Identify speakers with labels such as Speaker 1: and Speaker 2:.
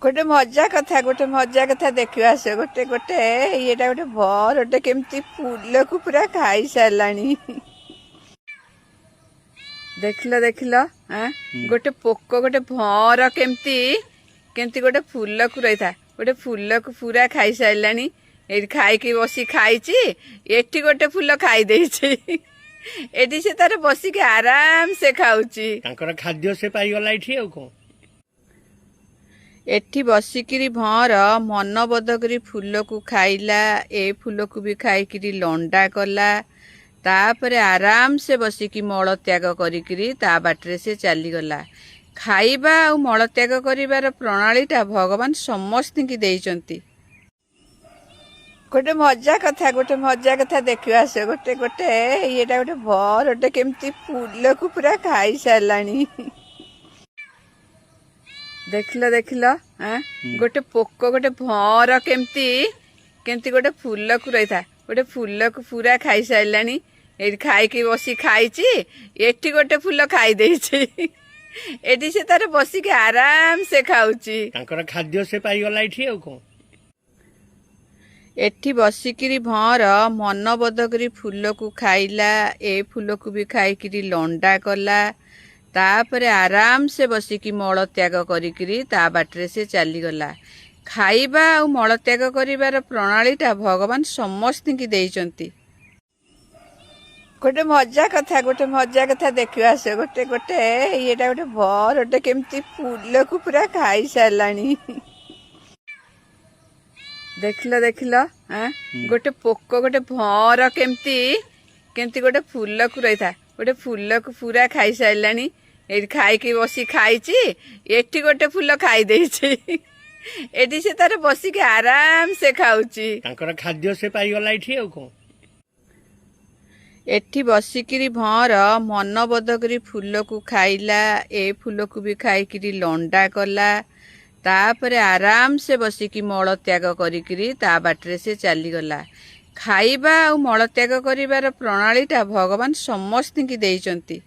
Speaker 1: ଗୋଟେ ମଜା କଥା, ଗୋଟେ ମଜା କଥା ଦେଖିବା ଆସ। ଗୋଟେ ଗୋଟେ ଇଏଟା ଗୋଟେ ଭଁଅରଟେ କେମିତି ଫୁଲକୁ ପୁରା ଖାଇସାରିଲାଣି। ଦେଖିଲ, ଦେଖିଲ, ଆଁ, ଗୋଟେ ପୋକ, ଗୋଟେ ଭଁଅର କେମିତି କେମିତି ଗୋଟେ ଫୁଲକୁ ରହିଥା, ଗୋଟେ ଫୁଲକୁ ପୁରା ଖାଇସାରିଲାଣି। ଏଇଠି ଖାଇକି ବସି ଖାଇଛି। ଏଠି ଗୋଟେ ଫୁଲ ଖାଇ ଦେଇଛି। ଏଠି ସେ ତାର ବସିକି ଆରାମସେ ଖାଉଛି।
Speaker 2: ତାଙ୍କର ଖାଦ୍ୟ ସେ ପାଇଗଲା ଏଠି, ଆଉ କଣ?
Speaker 1: ଏଠି ବସିକିରି ଭଁଅର ମନବୋଧ କରି ଫୁଲକୁ ଖାଇଲା। ଏ ଫୁଲକୁ ବି ଖାଇକିରି ଲଣ୍ଡା କଲା। ତାପରେ ଆରାମସେ ବସିକି ମଳତ୍ୟାଗ କରିକିରି ତା ବାଟରେ ସେ ଚାଲିଗଲା। ଖାଇବା ଆଉ ମଳତ୍ୟାଗ କରିବାର ପ୍ରଣାଳୀଟା ଭଗବାନ ସମସ୍ତଙ୍କୁ ଦେଇଛନ୍ତି। ଗୋଟେ ମଜା କଥା, ଗୋଟେ ମଜା କଥା ଦେଖିବା ଆସ। ଗୋଟେ ଗୋଟେ ଇଏଟା ଗୋଟେ ଭଁଅରଟେ କେମିତି ଫୁଲକୁ ପୁରା ଖାଇସାରିଲାଣି। ଦେଖିଲ, ଦେଖିଲ, ଆଁ, ଗୋଟେ ପୋକ, ଗୋଟେ ଭଁଅର କେମିତି କେମିତି ଗୋଟେ ଫୁଲକୁ ରହିଥା, ଗୋଟେ ଫୁଲକୁ ପୁରା ଖାଇସାରିଲାଣି। ଏଇଠି ଖାଇକି ବସି ଖାଇଛି। ଏଠି ଗୋଟେ ଫୁଲ ଖାଇ ଦେଇଛି। ଏଠି ସେ ତାର ବସିକି ଆରାମସେ ଖାଉଛି।
Speaker 2: ତାଙ୍କର ଖାଦ୍ୟ ସେ ପାଇଗଲା ଏଠି, ଆଉ କଣ?
Speaker 1: ଏଠି ବସିକିରି ଭଁଅର ମନବୋଧ କରି ଫୁଲକୁ ଖାଇଲା। ଏ ଫୁଲକୁ ବି ଖାଇକିରି ଲଣ୍ଡା କଲା। ତାପରେ ଆରାମସେ ବସିକି ମଳତ୍ୟାଗ କରିକିରି ତା ବାଟରେ ସେ ଚାଲିଗଲା। ଖାଇବା ଆଉ ମଳତ୍ୟାଗ କରିବାର ପ୍ରଣାଳୀଟା ଭଗବାନ ସମସ୍ତଙ୍କୁ ଦେଇଛନ୍ତି। ଗୋଟେ ମଜା କଥା, ଗୋଟେ ମଜା କଥା ଦେଖିବା ଆସ। ଗୋଟେ ଗୋଟେ ଇଏଟା ଗୋଟେ ଭଁଅରଟେ କେମିତି ଫୁଲକୁ ପୁରା ଖାଇସାରିଲାଣି। ଦେଖିଲ, ଦେଖିଲ, ଆଁ, ଗୋଟେ ପୋକ, ଗୋଟେ ଭଁଅର କେମିତି କେମିତି ଗୋଟେ ଫୁଲକୁ ରହିଥା, ଗୋଟେ ଫୁଲକୁ ପୁରା ଖାଇସାରିଲାଣି। ଏଇଠି ଖାଇକି ବସି ଖାଇଛି। ଏଠି ଗୋଟେ ଫୁଲ ଖାଇ ଦେଇଛି। ଏଠି ସେ ତାର ବସିକି ଆରାମସେ ଖାଉଛି।
Speaker 2: ତାଙ୍କର ଖାଦ୍ୟ ସେ ପାଇଗଲା ଏଠି, ଆଉ କଣ?
Speaker 1: ଏଠି ବସିକିରି ଭଁଅର ମନବୋଧ କରି ଫୁଲକୁ ଖାଇଲା। ଏ ଫୁଲକୁ ବି ଖାଇକିରି ଲଣ୍ଡା କଲା। ତାପରେ ଆରାମସେ ବସିକି ମଳତ୍ୟାଗ କରିକିରି ତା ବାଟରେ ସେ ଚାଲିଗଲା। ଖାଇବା ଆଉ ମଳତ୍ୟାଗ କରିବାର ପ୍ରଣାଳୀଟା ଭଗବାନ ସମସ୍ତଙ୍କୁ ଦେଇଛନ୍ତି।